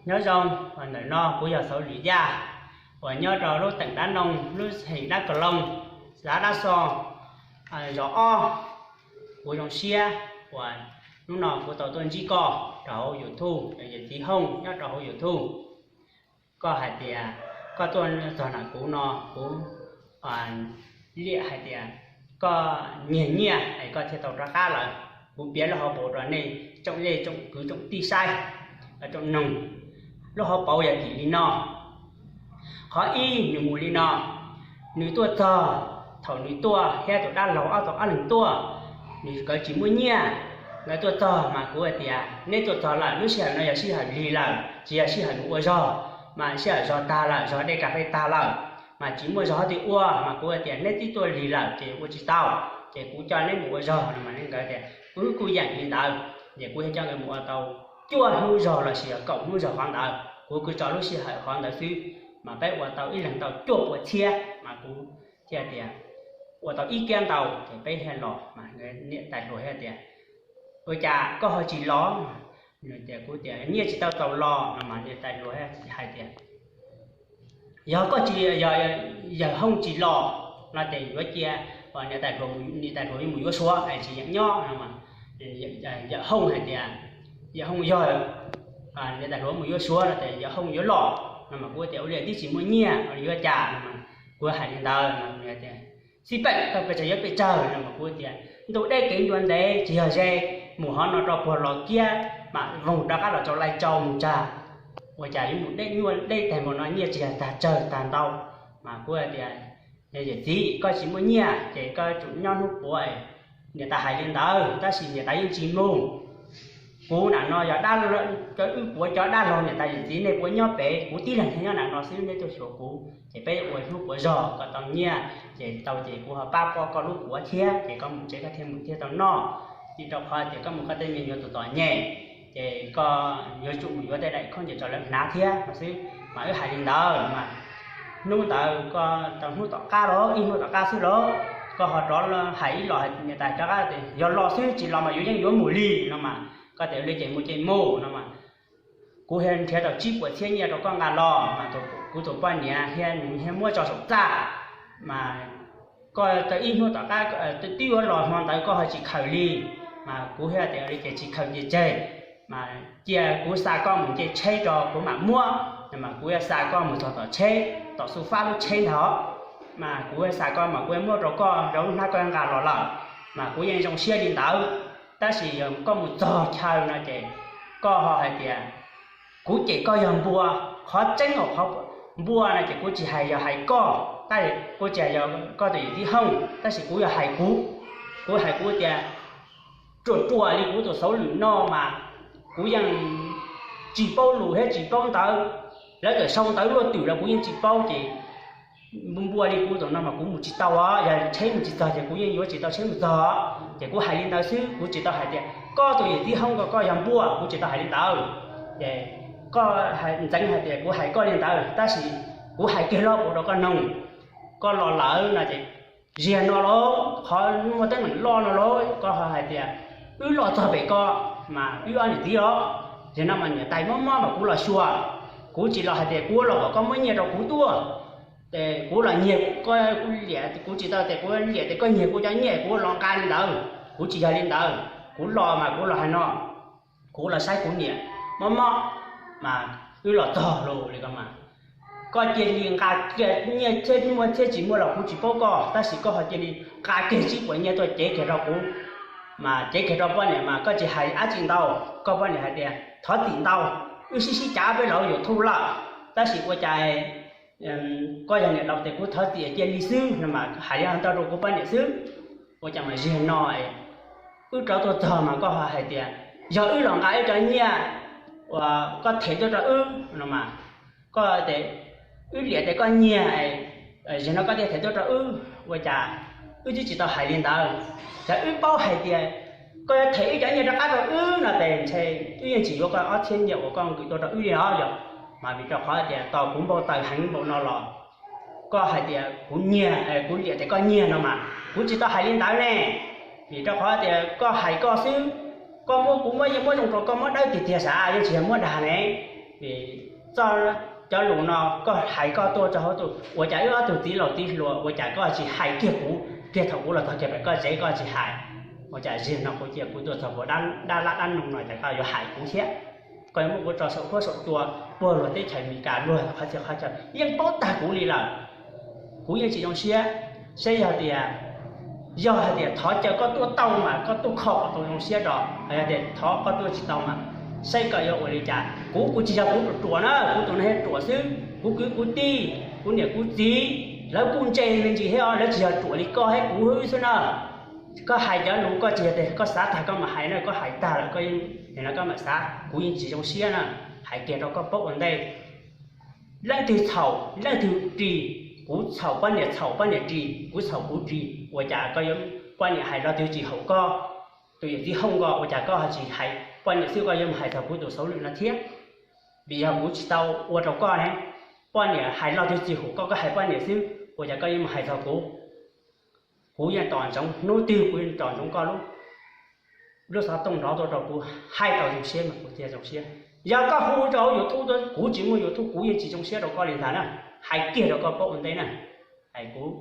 Nyob zoo, ntawm no kuv yog Xauv Lwm Yaj, uas nyob rau lub teem Dab Noog, lub xeem Dab Ka Loog, xav Dab Xo, zos ob. Kuv zoo siab uas hnub no kuv tau tuaj ntsib koj rau hauv YouTube, yawm txiv Hooj nyob rau hauv YouTube. Koj hais tias koj tuaj txog ntawm kuv no, kuv liam hais tias koj nyiag nyiaj es koj thiaj tau rov qab lawm. Kuv piav lub hauv paus rau nej tsoom yej tsoom kwv tsoom tij saib, tsoom noog. Lub hauv paus yog tim li no. Qhov ib, nws mus li no. Nws tuaj txog, thaum nws tuaj thiab tus dab laug ob tug ob leeg tuaj, nws nkawd tsis muaj nyiaj. Nkawd tuaj txog mas kuv hais tias neb tuaj txog lawm, lub sij hawm no yog sij hawm lig lawm, tsis yog sij hawm mus ua zog, mas sij hawm zog tag lawm, zog dej kas fes tag lawm, mas tsis muaj zog twg ua, mas kuv hais tias neb twb tuaj lig lawm ces ua tsis tau, ces kuv coj neb mus ua zog no mas nkawd tias kuv kuj yeem li ntawd, ces kuv thiaj coj nkawd mus ua tau cuaj hnub zog los sis yog kaum hnub zog qhov ntawd, kuv kuj tso lub sij hawm qhov ntawd xwb, mas peb ua tau ib leeg tau cuaj puas txhiab, mas kuv thiaj tias ua tau ib kiab ntau ces peb thiaj los, mas niam tais hluas thiaj tias ua cas koj ho tsis los? Nws tias kuv tias nyiaj tsis tau txaus los no mas niam tais hluas hais tias yog koj tsis, yawm Hooj tsis los no ces yuav cia niam tais hluas, niam tais hluas yuav mus yuav Suav es tsis yeem nyob no. Yawm Hooj hais tias, yawm Hooj yog, niam tais hluas mus yuav Suav no ces yawm Hooj yuav los no mas kuv tias ua li twb tsis muaj nyiaj yuav cas no mas kuv hais li ntawd no tias xij peem tau pes tsawg yuav pes tsawg no mas kuv tias ntu deb kev ncua ntev tsis yog ze, mus hov no rau puag Los Kiab mam voog rov qab los rau Lais Tsau mus tsag, ua cas yuav mus deb nyuaj deb tag npaum no, nyiaj tsis yog tag tsawg tag ntau. Mas kuv tias yawm txiv, koj tsis muaj nyiaj ces koj tsum nyob hnub puav. Niam tais hais li ntawd tab sis niam tais yeej tsis mus. Kuv nam no yog dab, wb puav cov dab laug niam tais yawm txiv nej puav nyob pem, kuv tib leeg thiaj nyob nam no xwb, neb tuaj xyuas kuv ces peb ua hnub puav zog kom tau nyiaj ces tau ces kuv ho pab koj koj lub quav thiab ces koj mus tsev koj thiaj mus thiaj tau noj. Vim rau qhov tias koj mus koj tej me nyuam tus txom nyem ces koj yuav tsum mus yuav tej daim khaub ncaws rau lawv hnav thiab no xwb. Mas wb hais li ntawd mas hnub ntawd koj tau hnub tom qab los ib hnub tom qab xwb los koj ho rov hais ib los hais niam tais rov qab tias yog los xwb tsis los mas yuav yeej yuav mus li no mas koj tias li ces mus ces mus no mas kuv thiaj nrhiav tau tsib puas txhiab nyiaj rau koj nqa los mas kuv tus poj niam thiab nws thiaj muab tso saum txaj. Mas koj tau ib hnub tom qab twb yuav los hmo ntawd koj ho tsis khaws li, mas kuv thiaj tias li ces tsis khaws ces tseg, mas cia kuv xa koj mus nce tsheb rau kuv mam muab, mas kuv yuav xa koj mus txog tom tsheb tom xu fab lub tsheb ntag, mas kuv yuav xa koj mas kuv yuav muab rau koj rau lub hnab koj nqa los lawm, mas kuv yeej zoo siab li ntawd. Tab sis yog koj mus txog chaw no ces koj ho hais tias kuv cem koj yog npua, qhov tseeb os, qhov npua no ces kuv tsis hais yog hais koj, tab kuv tsis hais yog koj tus yawm txiv Hooj, tab sis kuv yog hais kuv, kuv hais kuv tias ruam ruam li kuv tus Xauv Lwm no mas kuv yeej tsis paub lus thiab tsis paub ntawv, lawv txawm sau ntawv luaj twm los kuv yeej tsis paub ces npua li kuv tus no mas kuv mus tsis tau os, yog tsheb mus tsis txog ces kuv yeej yuav tsis tau tsheb mus txog. Ces kuv hais li ntawd xwb, kuv tsis tau hais tias koj tus yawm txiv Hooj ko koj yog npua, kuv tsis tau hais li ntawd. Ces koj ntxeev hais tias kuv hais koj li ntawd, tab sis kuv hais kiag loj ua rau koj noog, koj los lawm no ces ziag no lauj, qhov muaj teeb meem loj no lauj, koj ho hais tias wb los txog pem ko mas wb ob niam txiv os, ziag no mas niam tais mob mob mas kuv los xyuas, kuv tsis los hais tias kuv los kom koj muab nyiaj rau kuv tuaj, ces kuv los nyiag, kuv liam, kuv tsis tau tias kuv liam tias koj nyiag kuv cov nyiaj kuv los nqa li ntawd, kuv tsis yog li ntawd, kuv los mas kuv los hais no, kuv los saib kuv niam mob mob mas wb los txog lawm li ko mas koj cia li nqa kiag nyiaj thiab muaj thiab tsis muaj los kuv tsis paub koj, tab sis koj ho cia li nqa kiag tsib puas nyiaj tuaj cev kiag rau kuv, mas cev kiag rau poj niam mas koj tsis hais dab tsi ntau, koj poj niam hais tias thov txim ntau, wb sib sib cav peb los YouTube lawm, tab sis ua cas koj yog niam laus tias kuv thov txim cia li xwb no mas hais li ntawd rau kuv poj niam xwb. Ua cas mas ziag no wb rov tuaj txog mas koj ho hais tias yog wb los nqa wb cov nyiaj uas koj them tuaj rau wb no mas, koj tias wb liam tias koj nyiag, ziag no koj thiaj them tuaj rau wb, ua cas wb twb tsis tau hais li ntawd. Yog wb paub hais tias koj yuav them wb cov nyiaj rov qab rau wb no ces ntshe wb yeej tsis yuav koj ob txhiab nyiaj uas koj nqis tuaj rau wb li os yog. Mas vim rau qhov tias tos kuv npau taws heev npaum no los koj hais tias kuv nyiag, kuv liam tias koj nyiag no mas kuv tsis tau hais li ntawd ne. Vim rau qhov tias koj hais koj xwb, koj muab kuv muab yeej muab zoo rau koj muab dawb tiag tiag sav, yeej tsis yog muab dag ne. Vim txoj, cov lus no koj hais koj tuaj rau hauv tus, ua cas wb ob tug txiv laus txiv hluas ua cas koj tsis hais kiag kuv, kiag thaum kuv los txog kiag pem koj tsev koj tsis hais? Ua cas ziag no kuv cia kuv tuaj txog puag dab lab dab noog no cas koj yuav hais kuv thiab? Koj yuav muab kuv tso saum huab saum cua, puag luag teb chaws Amelikas luag qhov txhia qhov chaw yeej paub tag kuv li lawm. Kuv yeej tsis zoo siab, saib yog tias, yog hais tias thov caw koj tuaj tau mas koj tuaj kho kom tau zoo siab rau, yog tias thov koj tuaj tsis tau mas saib koj yuav ua li cas. Kuv, kuv tsis yog kuv ruam ruam na, kuv tus neeg ruam xwb, kuv kwv kuv tij, kuv niam kuv txiv, lawv kuj ntse me ntsis thiab os, lawv tsis yog ruam li koj thiab kuv xwb na. Koj hais cov lus koj tsis yog tias koj xav tag koj mam hais na, koj hais tag lawm koj yeej, no koj mam xav, kuv yeej tsis zoo siab na. Hais kiag rau koj paub ua ntej, leej twg txhaum leej twg ris, kuv txhaum poj niam txhaum poj niam ris, kuv txhaum kuv ris, ua cas koj yuav, poj niam hais lo twg tsis haum koj, tus yawm txiv Hooj ko ua cas koj ho tsis hais poj niam xwb koj yuav mus hais txog kuv tus xauv lwm no thiab? Vim yog kuv tsis tau ua rau koj ne, poj niam hais lo twg tsis haum koj koj hais poj niam xwb ua cas koj yuav mus hais txog kuv? Kuv yeej tos ntsoov, hnub twg kuv yeej tos ntsoov koj lub, lub xov tooj nrov tuaj rau kuv, hais tau zoo siab mas kuv thiaj zoo siab. Yog koj hu rau hauv YouTube, kuv tsis muaj YouTube kuv yeej tsis zoo siab rau koj li ntag na. Hais kiag rau koj paub ua ntej na. Hais kuv,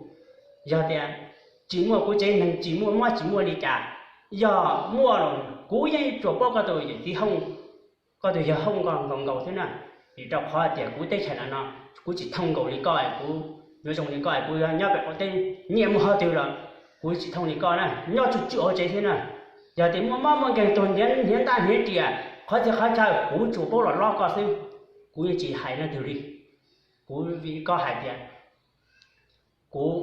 yog tias tsis muaj kuv tsev neeg tsis muaj mob tsis muaj li cas, yog muaj los kuv yeej tsuas paub koj tus yawm txiv Hooj, koj tus yawg Hooj nkaus nkaus xwb na. Vim rau qhov tias kuv teb chaws no no kuv tsis thooj nkaus li koj, kuv yuav zoo li koj kuv yuav nyob pem qaum teb nyiaj muaj qhov twg los kuv tsis thooj li koj na, nyob tsuj tsuj hauv tsev thiab na. Yog tias muaj mob muaj nkeeg tuag hniav ntaj hniav riam qhov txhia qhov chaw kuv tsuas paub los lob koj xwb, kuv yeej tsis hais leej twg li. Kuv, vim koj hais tias kuv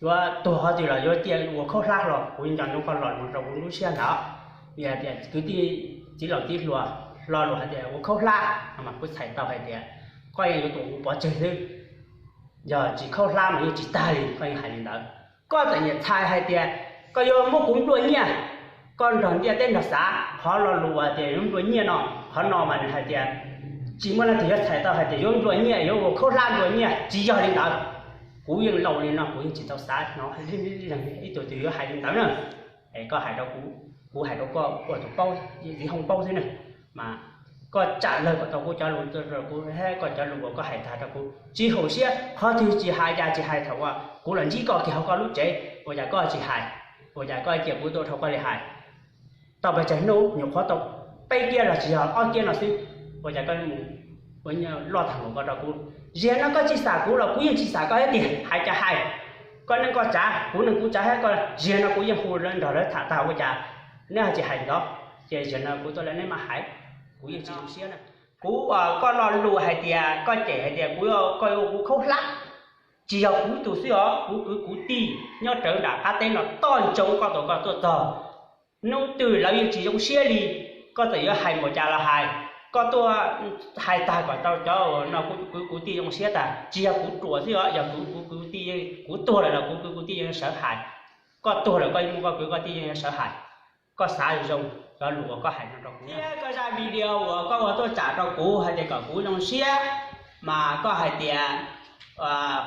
yuav tuag qhov twg los yuav cia ua khaub hlab hlo, kuv nco ntsoov koj lo lus rau kuv lub siab ntag. Vim hais tias kwv tij txiv laus txiv hluas lo lus hais tias ua khaub hlab no mas kuv txhais tau hais tias koj yeej yuav tua kuv pov tseg xwb. Yog tsis khaub hlab mas yeej tsis tag li, koj yeej hais li ntawd. Koj txawm niam txhais hais tias koj yuav muab kuv nplua nyiaj, koj nrog ntiaj teb nrog xav qhov lo lus hais tias yuav nplua nyiaj no, qhov no mas nws hais tias tsis muaj leej twg yuav txhais tau hais tias yuav nplua nyiaj yuav ua khaub hlab nplua nyiaj, tsis yog li ntawd. Kuv yeej laus li no kuv yeej tsis tau xav hnov ib tug twg yuav hais li ntawd na. Es koj hais rau kuv, kuv hais rau koj ua tus paub, txiv Hooj paub xwb na. Mas koj tsam lawg kom tau kuv cov lus, kuv, koj cov lus uas koj hais tag rau kuv tsis haum siab, qhov twg tsis hais cas tsis hais thaum uas kuv los ntsib koj kiag hauv koj lub tsev, ua cas koj tsis hais? Ua cas koj cia kuv tuaj dhau koj li hais? Tau pes tsawg hnub nyuam qhuav tau peb kiab los tsis yog ob kiab no xwb, ua cas koj mus ua loj tag npaum ko rau kuv? Ziag no koj tsis xam kuv los kuv yeej tsis xam koj thiab tiag, hais cas hais. Koj neej koj tsav, kuv neej kuv tsav thiab koj, ziag no kuv yeej hu nrog lawv tham tag ua cas neb ho tsis hais ntxov, ces ziag no kuv tuaj lawv neb mam hais, kuv yeej tsis zoo siab na. Kuv, koj lo lus hais tias koj cem hais tias kuv, koj yuav ua kuv khaub hlab, tsis yog kuv tus xwb os, kuv kwv kuv tij nyob rawv nram qab teb no toj ntsoov koj tus koj tuaj txog. Hnub twg lawv yeej tsis zoo siab li, koj txawm yuav hais npaum cas los hais, koj tuaj hais tag kom tau cov no kuv kwv kuv tij zoo siab tag, tsis yog kuv ruam xwb os, yog kuv kwv kuv tij, kuv tuag lawm los kuv kwv kuv tij yeej sawv hais. Koj tuag lawm koj muaj koj kwv koj tij yeej sawv hais. Koj xav zoo, cov lus uas koj hais no rau kuv thiab koj zaj video uas koj ua tuaj tsam rau kuv hais tias kom kuv zoo siab, mas koj hais tias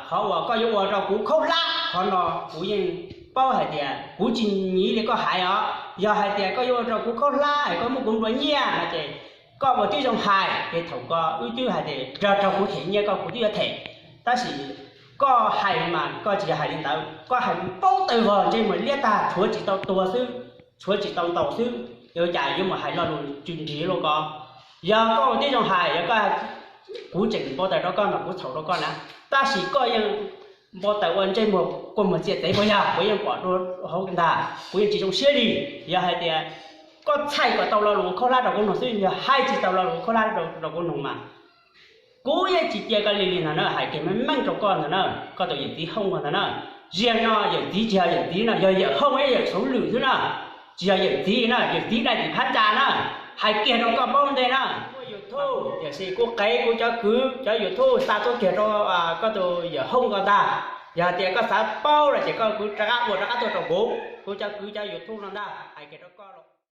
qhov uas koj yuav ua rau kuv khaub hlab qhov no, kuv yeej paub hais tias kuv tsis nyiv li koj hais os. Yog hais tias koj yuav ua rau kuv khaub hlab es koj muab kuv nplua nyiaj no ces koj ua tib zoo hais, ces thaum ko wb twb hais tias raws rau kuv them nyiaj koj kuv twb yuav them. Tab sis koj hais mas koj tsis yog hais li ntawd, koj hais paub tawg vog ntsej muag liab tag, tshuav tsis tau tuag xwb, tshuav tsis tau ntaus xwb, yuav cas yuav mus hais lo lus tsw nrig luaj ko. Yog koj ua tib zoo hais, yog koj, kuv tseem npau taws rau koj mas kuv txhaum rau koj na, tab sis koj yeej npau taws ua ntsej muag kua muag txiag txev puas yog? Kuv yeej pom dua hauv ntag, kuv yeej tsis zoo siab li. Yog hais tias koj txhais kom tau lo lus khaub hlab rau kuv mloog xwb, yog hais tsis tau lo lus khaub hlab rau kuv mloog mas kuv yeej tsis cia koj li li ntag na, hais kiag meej meej rau koj ntag na, koj tus yawm txiv Hooj ko ntag na. Ziag no yawm txiv tsis yog yawm txiv no, yog yawm Hooj yawm Txhuv Lwm xwb na, tsis yog yawm txiv na, yawm txiv dai tim phab ntsa na. Hais kiag rau koj paub ntej na. YouTube, tiam sis kuv qev kuv cov kwv cov YouTube xa tuaj kiag rau koj tus yawm Hooj ko ntag. Yog tias koj xav paub los ces koj kwv rov qab ua rov qab tuaj rau kuv, kuv cov kwv cov YouTube no ntag, hais kiag rau